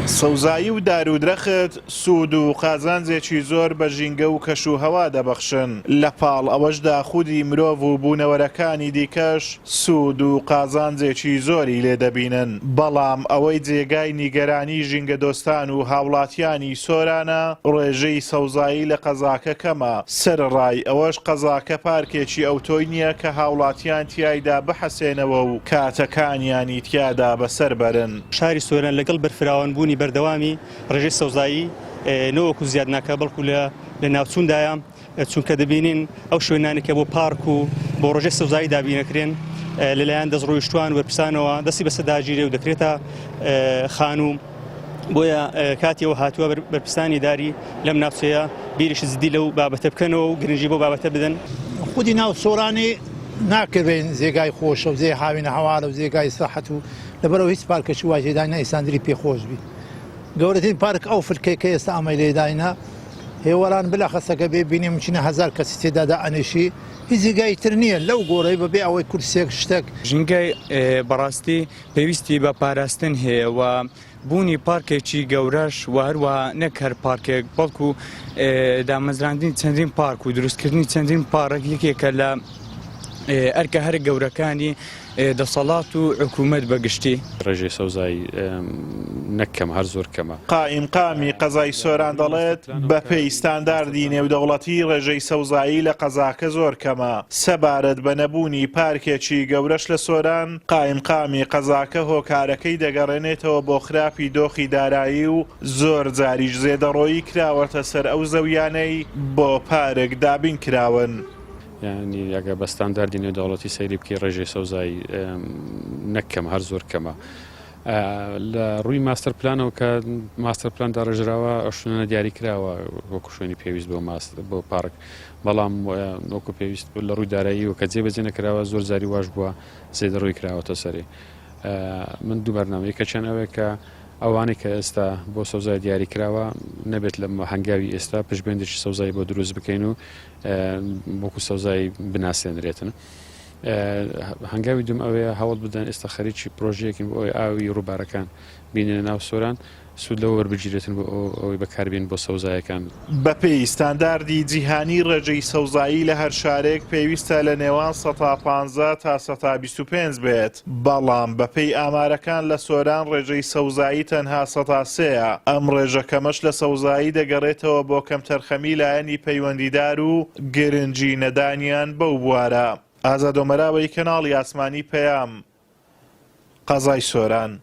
سەوزایی و دار و درەخت سوود و قازانجێکی زۆر بە ژینگە و کەش و هەوا دەبەخشن، لە پاڵ ئەوەشدا خودی مرۆڤ و بوونەوەرەکانی دیکەش سوود و قازانجێکی زۆری لێ دەبینن، بەڵام ئەوەی جێگای نیگەرانی ژینگەدۆستان و هاوڵاتیانی سۆرانە ڕێژەی سەوزایی لە قەزاکە کەمە، سەرەڕای ئەوەش قەزاکە پارکێکی ئەوتۆی نییە کە هاوڵاتیان تیایدا بحەسێنەوە و کاتەکانیانی تیادا بەسەر بەرن. شاری سۆران لەگەڵ بەرفراوانبوونی بەردەوامی ڕێژەی سەوزایی نەوەکو زیاد ناکات بەڵکو لە لەناوچووندایە، چونکە دەبینین ئەو شوێنانەی کە بۆ پارک و بۆ ڕێژەی سەوزایی دابینەکرێن لەلایەن دەستڕۆیشتوان و بەرپرسانەوە دەستی بەسەر داگیرێ و دەکرێتە خانوو. بۆیە کاتی ئەوە هاتووە بەرپرسانی داری لەم ناوچەیە بیرێکی جدی لەو بابەتە بکەنەوە و گرنگی بەو بابەتە بدەن. خودی ناو سۆرانی ناکرێن جێگای خۆشە و جێ هاوینە هەوارە و جێگای سەحەت و لەبەرەوە هیچ پارکێکی وای تێدا نییە ئیسان دلی پێ خۆش بی گەورەترین پارک ئەو فلکەی کە ئێستا ئەمەی لێداینە هێوەران بلا خەسەکە بێ بینی مچینە هەزار کەسی تێدا دائەنیشی هیچ جێگای تر نییە لەو گۆڕەی بەبێ ئەوەی کورسێک شتێک. ژینگەی بەڕاستی پێویستی بە پاراستن هەیە و بوونی پارکێکی گەورەش و هەروەها نەک هەر پارکێک بەڵکو دامەزراندنی چەندین پارک و دروستکردنی چەندین پارک یەکێکە لە ئەرکە هەرە گەورەکانی دەسەڵات و حکوومەت بە گشتی. ڕێژەی سەوزایی نەک کەمە هەر زۆر کەمە. قائیمقامی قەزای سۆران دەڵێت، بەپێی ستانداردی نێودەوڵەتی ڕێژەی سەوزایی لە قەزاکە زۆر کەمە. سەبارەت بە نەبوونی پارکێکی گەورەش لە سۆران، قائیمقامی قەزاکە هۆکارەکەی دەگەڕێنێتەوە بۆ خراپی دۆخی دارایی و زۆر جاریش زێدەڕۆیی کراوەتە سەر ئەو زەویانەی بۆ پارک دابین کراون. یانی ئەگەر بە ستانداردی نێودەوڵەتی سەیری بکەی ڕێژەی سەوزایی نەک کەمە هەر زۆر کەمە. لە ڕووی ماستەر پلانەوە کە ماستەر پلان داڕێژراوە ئەو شوێنانە دیاری کراوە وەکو شوێنی پێویست بۆ ماست بۆ پارک بەڵام وەکو پێویست لە ڕووی دارایی و کە جێبەجێ نەکراوە زۆر جاری واش بووە زێدەڕۆی کراوەتە سەری من دوو بەرنامە یەکەکیان ئەوەیە کە ئەوانەی کە ئێستا بۆ سەوزای دیاری کراوە نەبێت لە هەنگاوی ئێستا پشتبندێکی سەوزایی بۆ دروست بکەین و وەکو سەوزایی بناسێنرێتن. هەنگاوی دوم ئەوەیە هەوڵ بدەن ئێستا خەریکی پرۆژەیەکین بۆ ئەوەی ئاوی ڕووبارەکان بینێنە ناو سۆران سوود لەوە وەربگیرێتن بۆ ئەوەی بەکاربێن بۆ سەوزایەکان. بەپێی ستانداردی جیهانی ڕێژەی سەوزایی لە هەر شارێک پێویستە لە نێوان 15% تا 25% بێت، بەڵام بەپێی ئامارەکان لە سۆران ڕێژەی سەوزایی تەنها سەتا سێیە، ئەم ڕێژە کەمەش لە سەوزایی دەگەڕێتەوە بۆ کەمتەرخەمی لایەنی پەیوەندیدار و گرنگی نەدانیان بەو بوارە. ئازاد ئۆمەراوەی کەناڵی ئاسمانی پەیام، قەزای سۆران.